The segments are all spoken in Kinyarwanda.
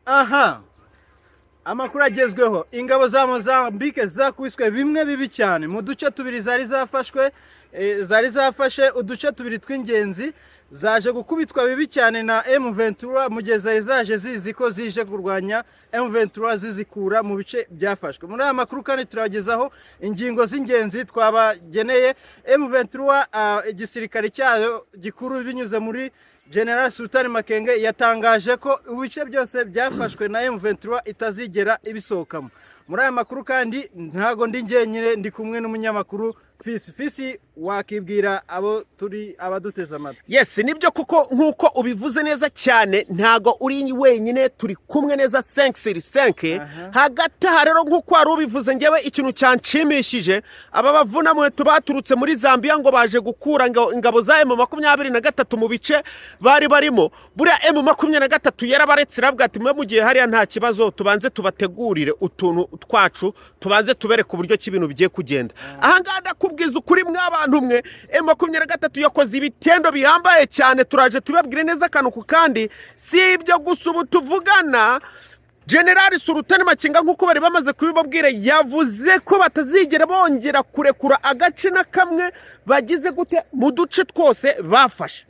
Aha, amakuru agezweho: ingabo za Mozambique zakubiswe bimwe bibi cyane mu duce tubiri zari zafashwe, zari zafashe uduce tubiri tw'ingenzi, zaje gukubitwa bibi cyane na M23 mu gihe zari zaje zizi ko zije kurwanya M23 zizikura mu bice byafashwe. Muri aya makuru kandi turabagezaho ingingo z'ingenzi twabageneye. M23, igisirikare cyayo gikuru binyuze muri General Sultan Makenge, yatangaje ko ibice byose byafashwe na M23 itazigera ibisohokamo. Muri aya makuru kandi ntago ndi njyenyine, ndi kumwe n'umunyamakuru Fisi. Fisi, wakibwira abo turi abaduteze amatwi? Yes, nibyo kuko nk'uko ubivuze neza cyane, ntago uri wenyine, turi kumwe neza 5 sur 5. Hagati aha rero, nk'uko wari ubivuze, ngewe ikintu cyanshimishije, aba bavunamuheto baturutse muri Zambia ngo baje gukura ingabo za M23 mu bice bari barimo. Buriya M23 yarabaretse, irabwira ati: "Mwe mu gihe hariya nta kibazo, tubanze tubategurire utuntu twacu, tubanze tubereke uburyo ki ibintu bigiye kugenda." Aha ngaha ndakubwiza ukuri, mw'abantu mwe, M23 yakoze ibitendo bihambaye cyane, turaje tubabwire neza akantu ku kandi. Si ibyo gusa, ubu tuvugana Generali Sultani Makenga, nk'uko bari bamaze kubibabwira, yavuze ko batazigera bongera kurekura agace na kamwe bagize gute mu duce twose bafashe.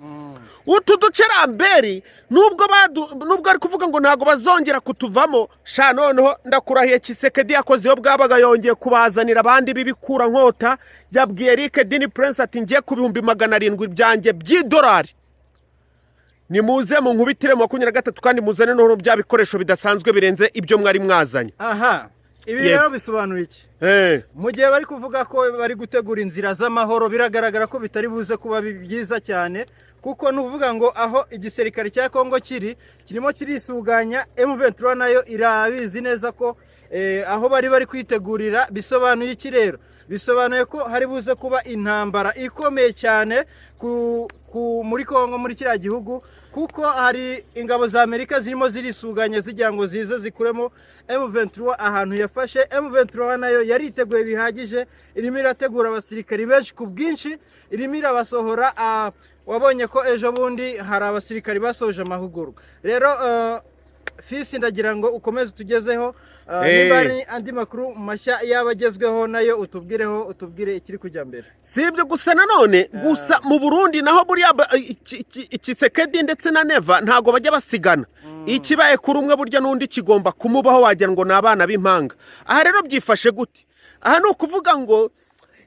Utu duce, Ramberi, nubwo ari kuvuga ngo ntabwo bazongera kutuvamo, sha noneho ndakurahiye, Tshisekedi yakoze iyo bwabaga, yongeye kubazanira abandi b'ibikura nkota. Yabwiye Eric Dini Prince ati: "Ngiye ku 700,000 byanjye by'idolari, nimuze mu nkubitire 23 kandi muzane noneho bya bikoresho bidasanzwe birenze ibyo mwari mwazanye." Aha, ibi rero bisobanura iki? Mu gihe bari kuvuga ko bari gutegura inzira z'amahoro, biragaragara ko bitari buze kuba byiza cyane, kuko ni ukuvuga ngo aho igisirikare cya Kongo kiri kirimo kirisuganya, M23 nayo irabizi neza ko aho bari kwitegurira. Bisobanuye iki rero? Bisobanuye ko hari buze kuba intambara ikomeye cyane muri Kongo, muri kiriya gihugu, kuko hari ingabo za Amerika zirimo zirisuganya zigira ngo zize zikuremo M23 ahantu yafashe. M23 nayo yariteguye bihagije, irimo irategura abasirikari benshi ku bwinshi, irimo irabasohora. Wabonye ko ejo bundi hari abasirikari basoje amahugurwa. Rero Fisi, ndagira ngo ukomeze utugezeho niba hari andi makuru mashya yaba agezweho nayo utubwireho, utubwire ikiri kujya mbere. Si ibyo gusa nanone gusa, mu Burundi naho buriya Tshisekedi ndetse na Neva ntago bajya basigana. Ikibaye kuri umwe burya n'undi kigomba kumubaho, wagira ngo ni abana b'impanga. Aha rero byifashe gute? Aha ni ukuvuga ngo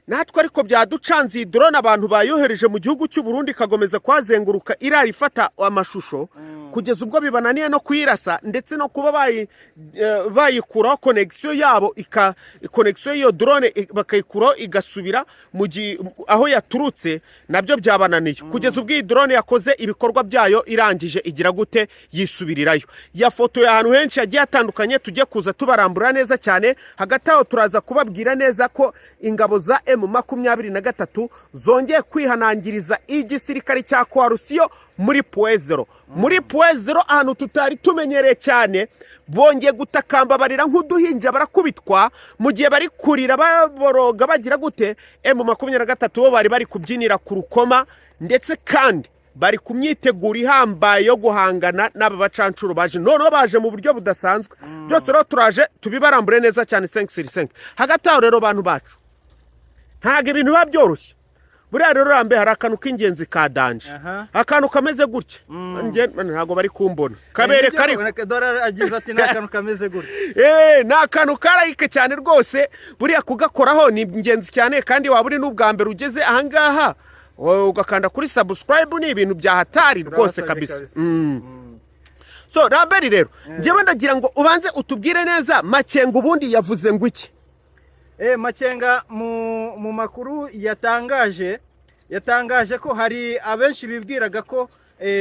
natwe ariko byaducanze. Iyi drone abantu bayohereje mu gihugu cy'u Burundi ikagomeza kuhazenguruka irara ifata amashusho kugeza ubwo bibananiye no kuyirasa, ndetse no kuba bayikuraho connexion yabo, connexion y'iyo drone bakayikuraho igasubira mu gihe aho yaturutse, nabyo byabananiye, kugeza ubwo iyi drone yakoze ibikorwa byayo irangije igira gute? Yisubirirayo. Yafotoye ahantu henshi hagiye hatandukanye, tujye kuza tubarambura neza cyane. Hagati aho turaza kubabwira neza ko ingabo za M23 zongeye kwihanangiriza igisirikare cya coalition muri Point Zéro. Muri Point Zéro, ahantu tutari tumenyereye cyane, bongeye gutakamba, barira nk'uduhinja, barakubitwa. Mu gihe bari kurira baboroga bagira gute, M23 bo bari kubyinira ku rukoma, ndetse kandi bari ku myiteguro ihambaye yo guhangana n'aba bacancuro baje noneho baje mu buryo budasanzwe. Byose rero turaje tubibarambure neza cyane 5 sur 5. Hagati aho rero, bantu bacu, ntabwo ibintu biba byoroshye. Buriya rero rambe, hari akantu k'ingenzi ka danger, akantu kameze gutya. Njye ntabwo bari kumbona, kabereka ariko. Dore agize ati: "Ni akantu kameze gutya." Ni akantu karayike cyane rwose. Buriya kugakoraho ni ingenzi cyane, kandi waba uri n'ubwa mbere ugeze ahangaha, wowe ugakanda kuri subscribe, ni ibintu bya hatari rwose. Turabasabye kabisa. Kabisa. So Ramberi rero, njyewe ndagira ngo ubanze utubwire neza, Makenga ubundi yavuze ngo iki? Makenga mu makuru yatangaje, yatangaje ko hari abenshi bibwiraga ko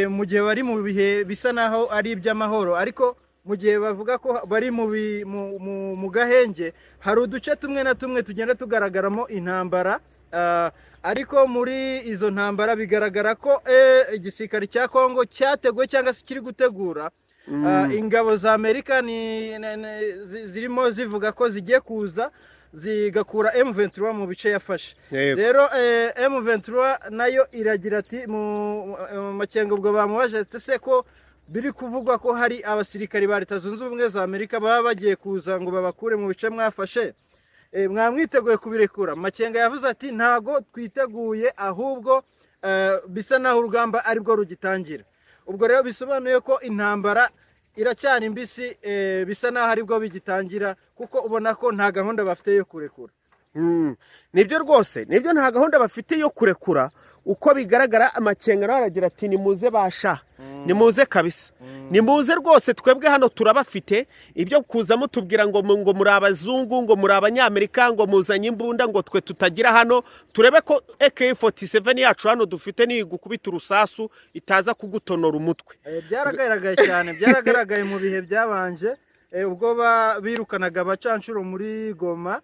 mu gihe bari mu bihe bisa naho ari iby'amahoro, ariko mu gihe bavuga ko bari mu, bi- mu, mu, mu gahenge, hari uduce tumwe na tumwe tugenda tugaragaramo intambara, ariko muri izo ntambara bigaragara ko igisirikare cya Kongo cyateguwe cyangwa se kiri gutegura. Ingabo za Amerika zirimo zivuga ko zigiye kuza zigakura M23 mu bice yafashe. Rero M23 nayo iragira ati mu Makenga ubwo bamubaje ati: "Se ko Biri kuvugwa ko hari abasirikari ba Leta Zunze Ubumwe za Amerika baba bagiye kuza ngo babakure mu bice mwafashe, mwamwiteguye kubirekura? Makenga yavuze ati: "Ntago twiteguye, ahubwo bisa naho urugamba aribwo rugitangira." Ubwo rero bisobanuye ko intambara iracyari mbisi, bisa naho aribwo bigitangira, kuko ubona ko nta gahunda bafite yo kurekura. Nibyo rwose, nibyo, nta gahunda bafite yo kurekura. Uko bigaragara, Amakenga nawe aragira ati: "Nimuze basha, nimuze kabisa, nimuze rwose, twebwe hano turabafite. Ibyo kuza mutubwira ngo muri abazungu, ngo muri abanyamerika, ngo muzanye imbunda, ngo twe tutagira hano, turebe ko AK-47 yacu hano dufite nigukubita urusasu itaza kugutonora umutwe." Byaragaragaye cyane, byaragaragaye mu bihe byabanje, ubwo birukanaga abacanshuro muri Goma.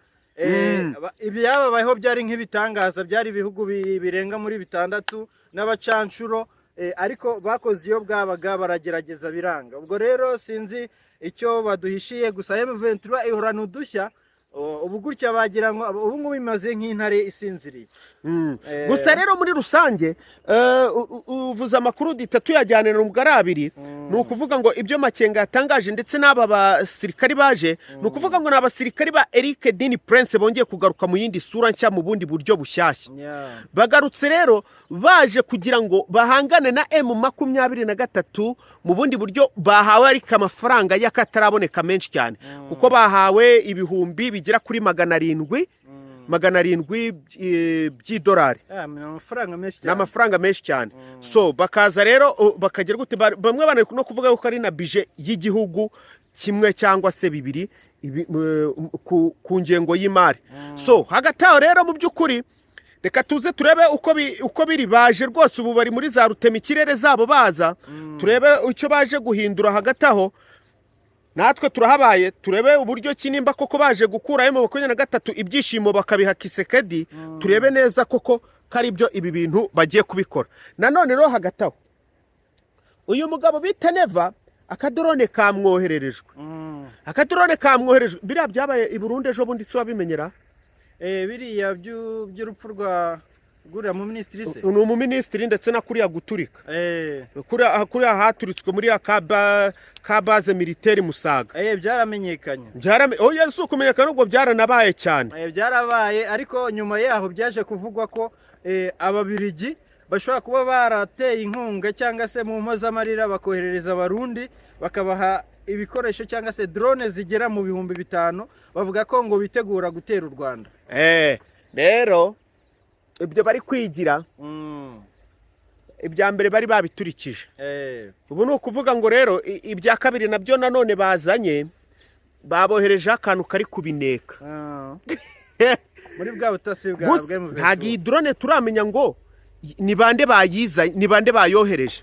Ibyababayeho byari nk'ibitangaza, byari ibihugu birenga muri bitandatu n'abacanshuro, ariko bakoze iyo bwabaga, baragerageza biranga. Ubwo rero sinzi icyo baduhishiye, gusa M23 ihorana udushya. Ubu gutya bagira ngo ubu ngubu imaze nk'intare isinziriye. Gusa rero muri rusange, uvuze amakuru duhita tuyajyanira ubwo ari abiri. Ni ukuvuga ngo ibyo Makenga yatangaje ndetse n'aba basirikari baje, ni ukuvuga ngo ni abasirikari ba Eric Dini Prince bongeye kugaruka mu yindi sura nshya, mu bundi buryo bushyashya. Bagarutse rero baje kugira ngo bahangane na M23 mu bundi buryo bahawe, ariko amafaranga y'akataraboneka menshi cyane, kuko bahawe ibihumbi bigera kuri 700, 700 by'idolari. Ah, ni amafaranga menshi Ni cyane. amafaranga menshi cyane. So bakaza rero, bakagira gute, bamwe bari no kuvuga ko ari na budget y'igihugu kimwe cyangwa se bibiri ku ngengo y'imari. So hagati aho rero, mu by'ukuri reka tuze turebe uko biri. Baje rwose, ubu bari muri za rutemikirere zabo baza, turebe icyo baje guhindura. Hagati aho natwe turahabaye, turebe uburyo ki nimba koko baje gukurayo mu 23 ibyishimo bakabiha Tshisekedi, turebe neza koko ko ari byo ibi bintu bagiye kubikora. Nanone rero hagati aho, uyu mugabo bita Neva, akadrone kamwohererejwe. Akadrone kamwoherejwe. Biriya byabaye i Burundi ejo bundi si wabimenyera? Biriya by'urupfu rwa rw'uriya mu minisitiri se? Ni umuminisitiri, ndetse na kuriya guturika, kuriya haturitswe muri ya ka base militaire Musaga. Byaramenyekanye. Oya, si ukumenyekana, ubwo byaranabaye cyane. Byarabaye, ariko nyuma yaho byaje kuvugwa ko Ababirigi bashobora kuba barateye inkunga cyangwa se mu mpozamarira bakoherereza Abarundi, bakabaha ibikoresho cyangwa se drone zigera mu 5000, bavuga ko ngo bitegura gutera u Rwanda. Rero ibyo bari kwigira, ibya mbere bari babiturikije. Ubu ni ukuvuga ngo rero ibya kabiri nabyo nanone bazanye, baboherejeho akantu kari kubineka. Muri bwa butasi bwa Gusa bwa M23. ntabwo iyi drone turamenya ngo ni bande bayizanye, ni bande bayohereje.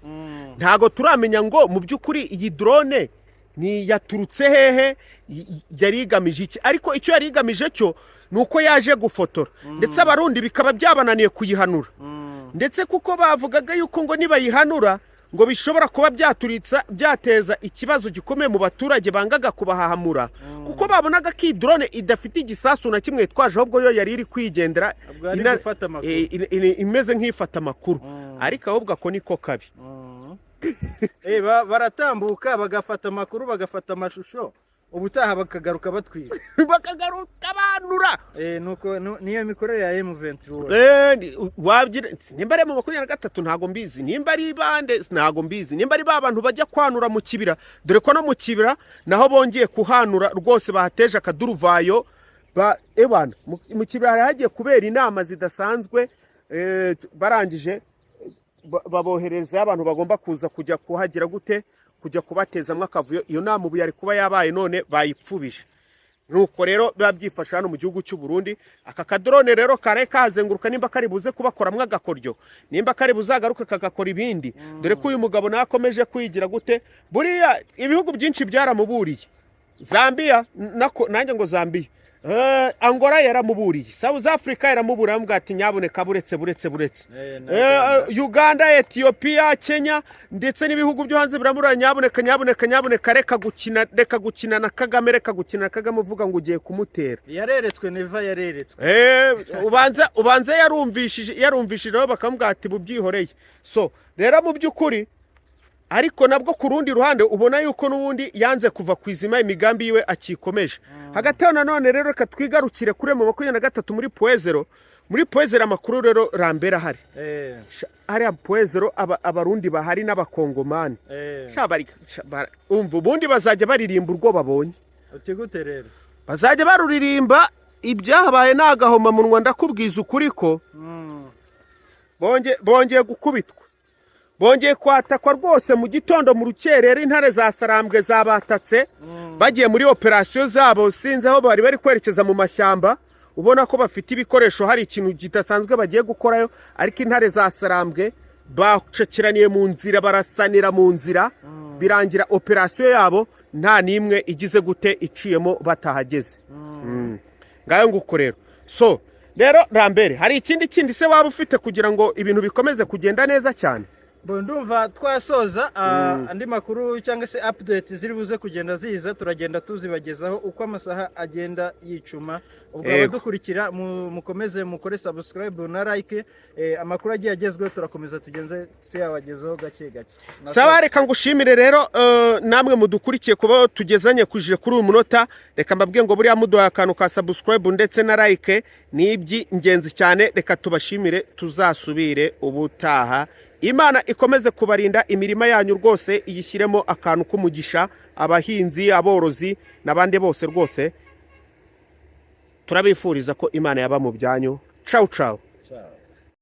Ntabwo turamenya ngo mu by'ukuri iyi drone ni yaturutse hehe, yari igamije iki. Ariko icyo yari igamije cyo ni uko yaje gufotora, ndetse Abarundi bikaba byabananiye kuyihanura, ndetse kuko bavugaga yuko ngo nibayihanura ngo bishobora kuba byaturitsa, byateza ikibazo gikomeye mu baturage bangaga kubahahamura, kuko babonaga ko iyi drone idafite igisasu na kimwe yitwaje, ahubwo yo yari iri kwigendera. Ubwo yari gufata amakuru. Imeze nk'ifata amakuru. Ariko ahubwo ako niko kabi. Baratambuka bagafata amakuru, bagafata amashusho, ubutaha bakagaruka batwika. Bakagaruka banura. Nuko niyo mikorere ya M23. Wabyira nimba ari mu 23 ntabwo mbizi, nimba ari bande ntabwo mbizi, nimba ari ba bantu bajya kwanura mu kibira, dore ko no mu kibira naho bongeye kuhanura rwose, bahateje akaduruvayo. Ba ebana mu kibira hari hagiye kubera inama zidasanzwe, barangije babohererezayo abantu bagomba kuza kujya kuhagira gute, kujya kubatezamo akavuyo. Iyo nama ubu yari kuba yabaye, none bayipfubije. Nuko rero biba byifashe hano mu gihugu cy'u Burundi. Aka kadrone rero kare kazenguruka, nimba kari buze kubakoramwo agakoryo, nimba kari buzagaruke kagakora ibindi, dore ko uyu mugabo nawe akomeje kwigira gute. Buriya ibihugu byinshi byaramuburiye. Zambia nako nanjye ngo Zambia, Angola yaramuburiye, South Africa yaramuburiye, aramubwira ati: "Nyabuneka, buretse, buretse, buretse." Na Uganda. Uganda, Ethiopia, Kenya ndetse n'ibihugu byo hanze biramubwira: "Nyabuneka, nyabuneka, nyabuneka, reka gukina, reka gukina na Kagame, reka gukina na Kagame uvuga ngo ugiye kumutera." Yareretswe, Neva yareretswe. Ubanza yarumvishije nabo bakamubwira ati: "Bubyihoreye." So rero mu by'ukuri Ariko nabwo ku rundi ruhande ubona yuko n'ubundi yanze kuva ku izima, imigambi yiwe akikomeje. Hagati aho nanone rero, reka twigarukire kuri M23 muri Point Zéro. Muri Point Zéro amakuru rero rambera ahari, hariya Point Zéro Abarundi bahari n'Abakongomani. Sha umva, ubundi bazajya baririmba urwo babonye. Uti gute rero? Bazajya baruririmba. Ibyahabaye ni agahomamunwa, ndakubwiza ukuri ko bongeye gukubitwa, bongeye kwatakwa rwose. Mu gitondo mu rukerera intare za Sarambwe zabatatse bagiye muri operasiyo zabo. Sinzi aho bari bari kwerekeza mu mashyamba, ubona ko bafite ibikoresho, hari ikintu kidasanzwe bagiye gukorayo, ariko intare za Sarambwe bacakiraniye mu nzira, barasanira mu nzira, birangira operasiyo yabo nta n'imwe igize gute iciyemo batahageze. Ngayo nguko rero. So rero Rambere, hari ikindi kindi se waba ufite kugira ngo ibintu bikomeze kugenda neza cyane? Bo, ndumva twasoza. Andi makuru cyangwa se update ziri buze kugenda ziza, turagenda tuzibagezaho uko amasaha agenda yicuma. Ubwo abadukurikira mukomeze mukore subscribe na like. Amakuru agiye agezweho turakomeza tugenze tuyabagezaho gake gake. Sawa, reka ngushimire rero, namwe mudukurikiye kuba tugezanye kuje kuri uyu munota. Reka mbabwiye ngo buriya muduhaye akantu ka subscribe ndetse na like ni iby'ingenzi cyane. Reka tubashimire, tuzasubire ubutaha. Imana ikomeze kubarinda, imirima yanyu rwose iyishyiremo akantu k'umugisha. Abahinzi, aborozi n'abandi bose rwose turabifuriza ko Imana yaba mu byanyu. Cawu cawu. Ciao.